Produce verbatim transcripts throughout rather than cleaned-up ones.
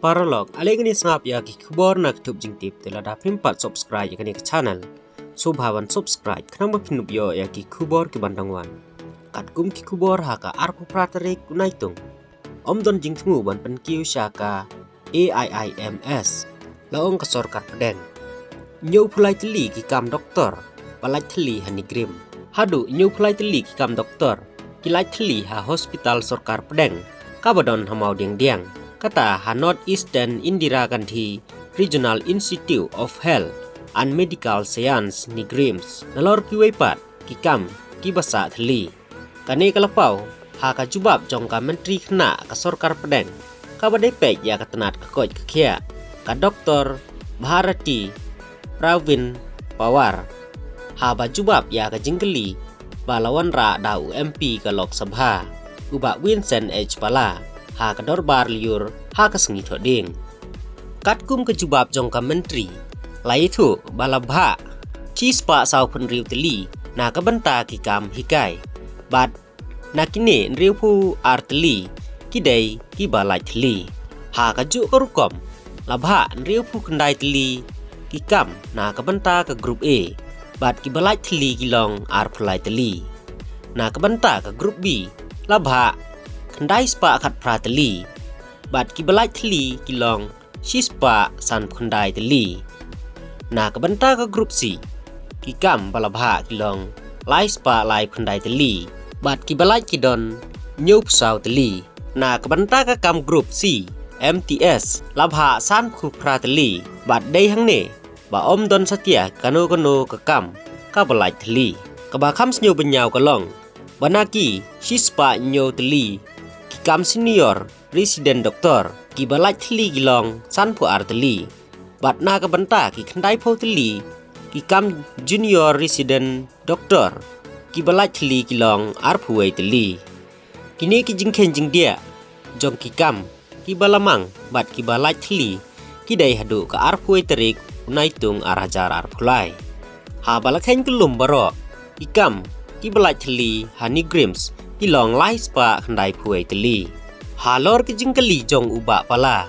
Paralok, ale ngin sngap ïa ki khubor na ka YouTube jingtip, te lada phim pat subscribe ïa kane ka channel, sngewbha ban subscribe khnang ba phin ïoh ïa ki khubor ki ban dang wan. Katkum ki khubor, ha ka arphew phra tarik u Naitung, ym don jingthmu ban pynkiew sha ka A I I M S, la ong ka sorkar pdeng. Hynñiew phew lai tylli ki kam doktor ba lait thylli ha NEIGRIHMS. Haduh hynñiew phew lai tylli ki kam doktor ki lait thylli ha hospital sorkar pdeng kaba don ha Mawdiangdiang, kata ha North Eastern Indira Gandhi Regional Institute of Health and Medical Science, NEIGRIHMS. Nalor kiwei pat ki kam kiba sah thylli. Kane ka la paw ha ka jubab jong ka Myntri khynnah ka sorkar pdeng kaba dei peit ïa ka tnat ka koit ka khiah, ka Doktor Bharati Pravin Pawar, haba jubab ïa ka jingkylli ba la wanrah da u M P ka Lok Sabha, u Bah Vincent H Pala, ha ka dorbar lyiur ha ka sngi Thohdieng. Katkum ka jubab jong ka Myntri, la ïathuh ba la bhah shispah sawphew hynriew tylli na ka bynta ki kam hikai, bad na kine hynriewphew ar tylli ki dei kiba lait thylli. Ha kajuh ka rukom, la bhah hynriewphew khyndai tylli ki kam na ka bynta ka Group A, bad kiba lait thylli ki long arphew lai tylli. Na ka bynta ka Group B, la bhah khyndai spah khatphra tylli, bad kiba lait thylli ki long shispah sanphew khyndai tylli. Na ka bynta ka Group C, ki kam ba la bhah ki long laispah laiphew khyndai tylli, bad kiba lait ki don hynñiewphew saw tylli. Na ka bynta ka kam Group C, M T S, la bhah sanphew phra tylli, bad dei hangne ba ym don satia kano kano ka kam kaba lait thylli. Kaba kham sngew bynñiaw ka long ba na ki shispah hynñiew tylli ki kam senior resident doctor, kiba lait thylli ki long sanphew ar tylli, bad na ka bynta ki khyndaiphew tylli ki kam junior resident doctor, kiba lait thylli ki long arphew wei tylli. Kine ki jingkheiñ jingdiah jong ki kam kiba la mang bad kiba lait thylli ki dei haduh ka arphew wei tarik u Naitung ar hajar arphew lai. Haba la kheiñ kyllum baroh, ki kam kiba lait thylli ha NEIGRIHMS ki long laispah khyndaiphew wei tylli. Halor ka jingkylli jong u Bah Pala,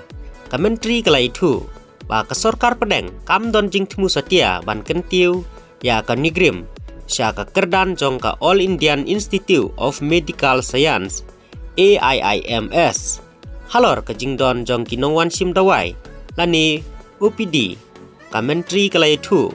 ka Myntri ka la ïathuh ba ka sorkar pdeng kam don jingthmu satia ban kyntiew ïa ka NEIGRIHMS sha ka kyrdan jong ka All Indian Institute of Medical Science, A I I M S. Halor ka jingdon jong ki nongwan shim dawai lane O P D, ka Myntri ka la ïathuh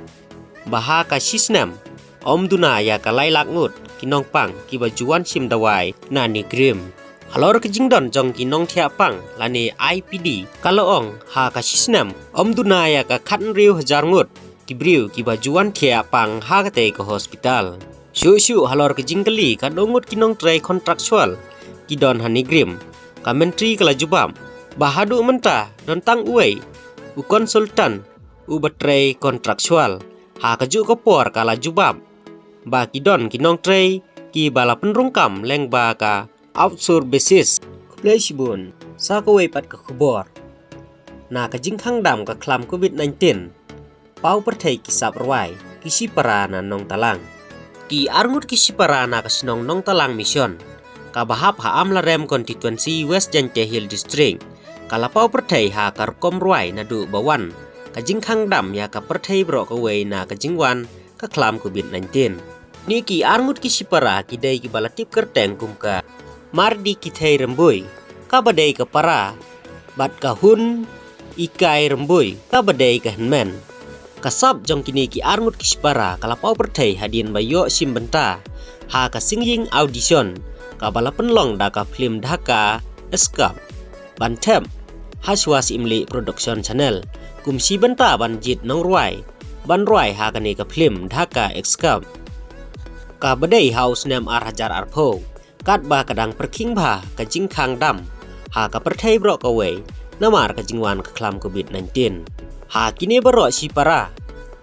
ba ha ka shi snem ym duna ïa ka lai lak ngut ki nongpang kiba ju wan shim dawai na NEIGRIHMS. Halor ka jingdon jong ki nongthiah pang lane I P D, ka la ong ha ka shi snem ym duna ïa ka khathynriew hajar ngut ki briew kiba ju wan thiah pang ha katei ka hospital. Shuh shuh halor ka jingkylli katno ngut ki nongtrei contractual ki don ha NEIGRIHMS, ka Myntri ka la jubab ba haduh mynta don tang uwei u consultant uba trei contractual ha kajuh ka por. Ka la jubab ba ki don ki nongtrei kiba la pynrung kam lyngba ka outsource basis. Khublei shibun. Sa kawei pat ka khubor. Na ka jingkhang dam ka khlam Covid nineteen, paw pyrthei ki sap rwai ki shipara na Nongtalang. Ki arngut ki shipara na ka shnong Nongtalang Mission, kaba hap ha Amlarem Constituency, West Jaintia Hills District, ka la paw pyrthei ha ka rukom rwai naduh ba wan ka jingkhang dam ïa ka pyrthei baroh kawei na ka jingwan ka khlam Covid nineteen. Kine ki arngut ki shipara ki dei kiba la tip kyrteng kum ka Mardi Kithei Rymbui, kaba dei ka para, bad ka Hun Ikai Rymbui, kaba dei ka hynmen. Ka sap jong kine ki arngut ki shipara ka la paw pyrthei hadien ba ïoh shim bynta ha ka singing audition kaba la pynlong da ka phlim Dhaka Escape, ban thep ha Shwa Syiemlieh Production Channel kum shi bynta ban jied nongrwai ban rwai ha kane ka phlim Dhaka Escape, kaba dei ha u snem ar hajar arphew, katba ka dang pyrkhing bha ka jingkhang dam ha ka pyrthei baroh kawei namar ka jingwan ka khlam Covid nineteen. Ha kine baroh shipara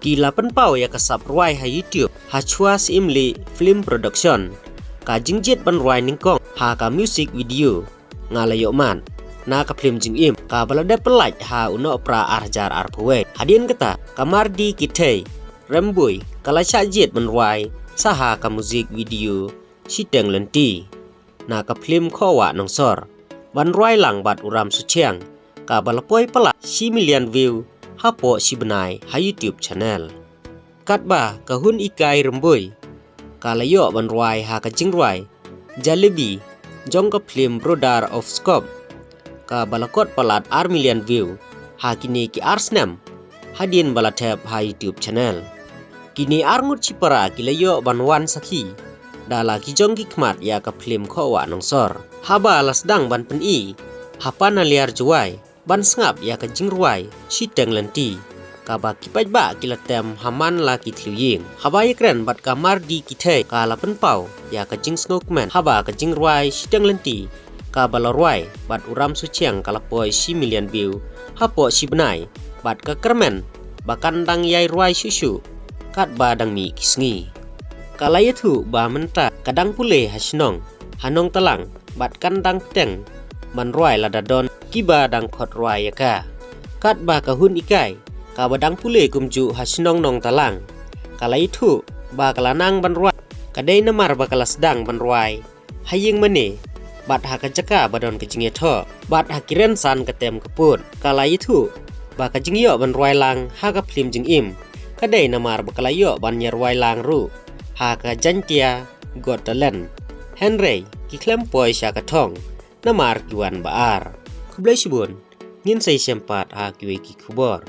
ki la pynpaw ïa ka sap rwai ha YouTube ha Shwa Syiemlieh Film Production. Ka jingjied ban rwai nyngkong ha ka music video Nga La Ïoh Mad na ka phlim jingim kaba la dep pyllait ha u Nohprah ar hajar arphew wei. Hadien kata, ka Mardi Kithei Rymbui ka la shah jied ban rwai sa ha ka music video Shiteng Lynti na ka phlim Khohwah Nongsor, ban rwai lang bad u Ram Suchiang, kaba la poi palat shi million view hapoh shi bnai ha YouTube channel. Katba ka Hun Ikai Rymbui ka la ïoh ban rwai ha ka jingrwai Jalebi jong ka phlim Brother of Skop, kaba la kot palat ar million view ha kine ki ar snem hadien ba la thep ha YouTube channel. Kine ar ngut shipara ki la ïoh ban wan sakhi da la ki jong ki khmat ïa ka phlim Khohwah Nongsor, haba la sdang ban pyni ha Panaliar Jowai ban sngap ïa ka jingrwai Shiteng Lynti, kaba ki paidbah ki la tem ha man la ki thliew ïing. Haba ïakren bad ka Mardi Kithei ka la pynpaw ïa ka jingsngewkmen haba ka jingrwai Shiteng Lynti kaba la rwai bad u Ram Suchiang ka la poi shi million view hapoh shi bnai, bad ka kyrmen ba kan dang ïai rwai shuh shuh katba dang mih ki sngi. Ka la ïathuh ba mynta ka dang pule ha shnong ha Nongtalang bad kan dang teng ban rwai lada don kiba dang khot rwai ïa ka. Katba ka Hun Ikai kaba dang pule kumjuh ha shnong Nongtalang ka la ïathuh ba ka la nang ban rwai ka dei namar ba ka la sdang ban rwai ha ïing mane bad ha ka jaka ba don ka jingïathoh bad ha ki rynsan ka tem ka pud. Ka la ïathuh ba ka jingïoh ban rwai lang ha ka phlim jingim ka dei namar ba ka la ïoh ban ïarwai lang ruh ha ka Jaintia Got Talent, hynrei ki khlem poi sha ka thong namar ki wan ba ar. Khublei shibun, ngin sa ïashem pat ha kiwei ki khubor.